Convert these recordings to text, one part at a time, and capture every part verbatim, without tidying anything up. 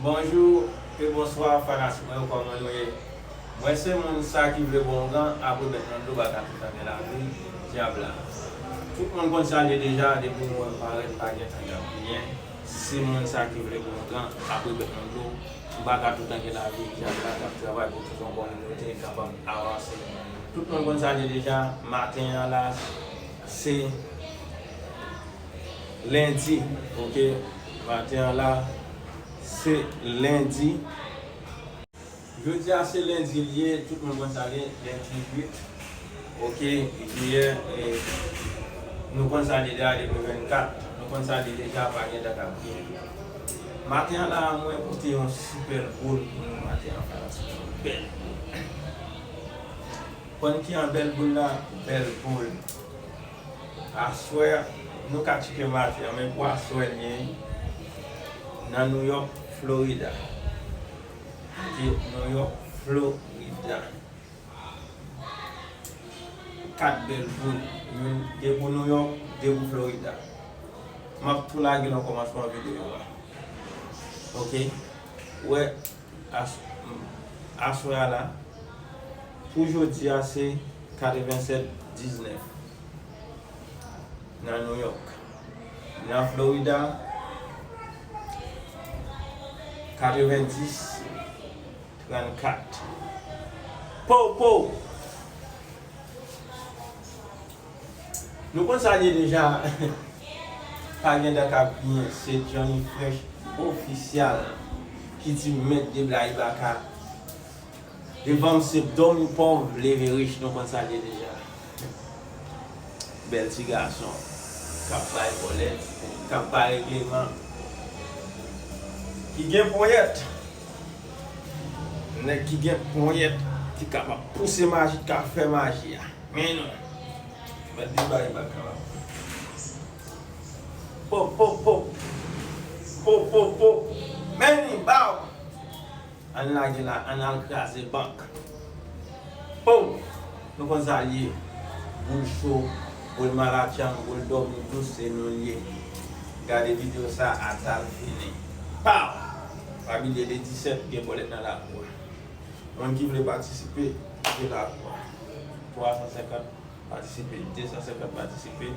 Bonjou e bonswa fanatik mwen yo, kòman nou ye? Mwen se moun sa ki vle bon ougan, apre bèt nan dlo pa ka toutan gen lavi, dyab la. Tout moun konn sa l ye deja, depi nou wè m parèt pa gen tan y ap bliyen. Se moun sa ki vle bon ougan, apre bèt nan dlo, m pa ka toutan gen lavi, dyab la k ap travay pou tout yon kominote kapab avanse. Tout moun konn sa l ye deja, maten an la, se lendi, oke? Maten an la, se lendi. Jodi a se lendi l ye, tout moun konn sa l ye, lendi uit, oke, jiyè, e, nou konn sa l ye deja, de mil vennkat, nou konn sa l ye deja, pa gen dat ap gen. Maten an la, mwen pote yon sipè boul pou nou maten an, fanatik mwen, bèl boul. Konn ki an bèl boul la? Bèl boul. Aswè, nou ka tcheke maten an, men pou aswè l ye nan New York, Florida. Ki New York, Florida. Kat bèl boul. Youn, de pou New York, de pou Florida. M ap tou lage nan kòmansman videyo a. Oke? Wè, as-, aswè a la, pou jodi a, se katrevennsèt diznèf nan New York. Nan Florida, katrevendis trannkat. Pow, pow! Nou konn sa l ye deja. Pa gen dan k ap griyen, se Johnny Fresh Official ki di mèt de blayi baka. Devan m se dòmi pòv, leve rich, nou konn sa l ye deja. Bèl ti gason k ap bay bòlèt, k ap bay regleman, ki gen ponyèt. Nèg ki gen ponyèt, ki kapab pouse maji, k ap fè maji a. Men non. Mèt de blayi baka la. Pop, pop, pop. Pop, pop, pop. Men ni, baw. Ann lage la, ann al kraze bank. Pow! Nou konn sa l ye. Boul cho, boul malatchang, boul dòmi dous, se nou l ye. Gade videyo sa a ata l fini. Pow! Pa bliye le disèt gen bòlèt nan lakou a. Moun ki vle patisipe, kite lakou a. Twa san senkant patisipe, de san senkant patisipe,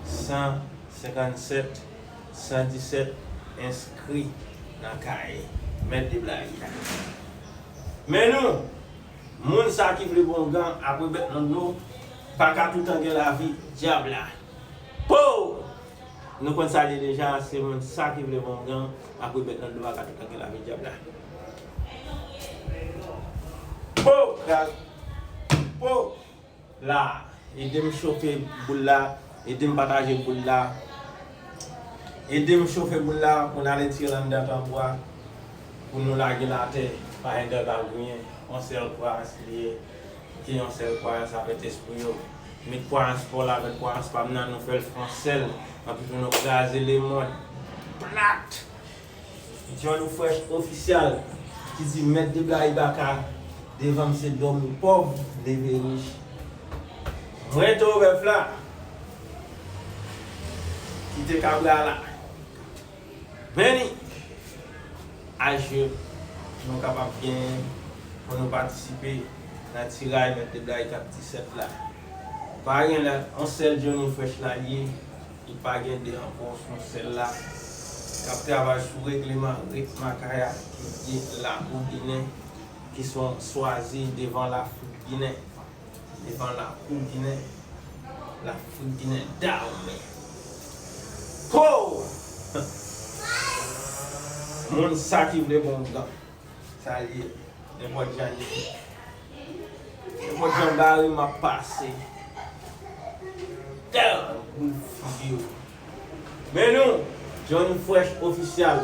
san senkannsèt, san disèt enskri nan kaye. Mèt de blayi a. Men nou, moun sa ki vle bon ougan, apre bèt nan dlo, pa ka toutan gen lavi, dyab la. Pow! Nou konn sa l ye deja, se moun sa ki vle bon ougan, apre bèt nan dlo, pa ka toutan gen lavi, dyab la. Pow! Pow! La, ede m chofe boul la, ede m pataje boul la. Ede m chofe boul la pou n al retire l anndan tanbou a, pou nou lage l atè, pa gen dan k ap griyen. Yon sèl kwayans li ye, ki yon sèl kwayans avèk espri yo. Met kwayans pa w la avèk kwayans pa m nan, nou fè l fè yon sèl, anpi pou nou kraze lemonn. Plat! Johnny Fresh Official ki di mèt de blayi baka, devan m se dòmi pòv, leve rich. Mwen towè bèf la, kite kabra la. Men ni, aje nou kapab genyen pou nou patisipe nan tiray mèt de blayi k ap disèt la. Pa gen lòt, yon sèl Johnny Fresh la l ye. Li pa gen de ankò, se yon sèl la k ap travay sou regleman rit makaya ki gen lakou ginen, ki se yon swazi devan Lafrik ginen, devan lakou ginen, Lafrik ginen dawmen. Ho! Moun sa ki vle bon ougan. Sa l ye. Nenpòt jan l ye. Nenpòt jan bare m ap pase. Damn! Boul figi w. Men nou, Johnny Fresh Official.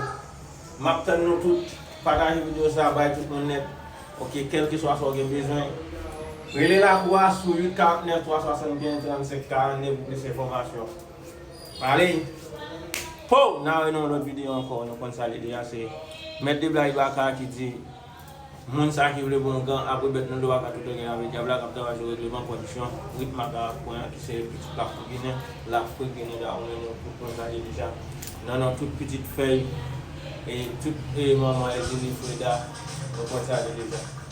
M ap tann nou tout. Pataje videyo sa a, bay tout moun nèt. Oke, kèlkeswa sa w gen bezwen. Rele lakou a sou uit karant nèf twa swasannkenz trannsenk karannde pou plis enfòmasyon. Pale! Pow! N a wè nan yon lòt videyo ankò, nou konn sa l ye deja, se Mèt de Blayi Baka ki di, moun sa ki vle bon ougan, apre bèt nan dlo pa ka toutan gen lavi, dyab la k ap travay sou regleman, kondisyon, rit makaya pwen an, ki se pitit Lafrik ginen, Lafrik ginen dawmen, nou tout konn sa l ye deja. Nan non tout pitit fèy, E tout e manman Edini Freda, nou konn sa yo deja.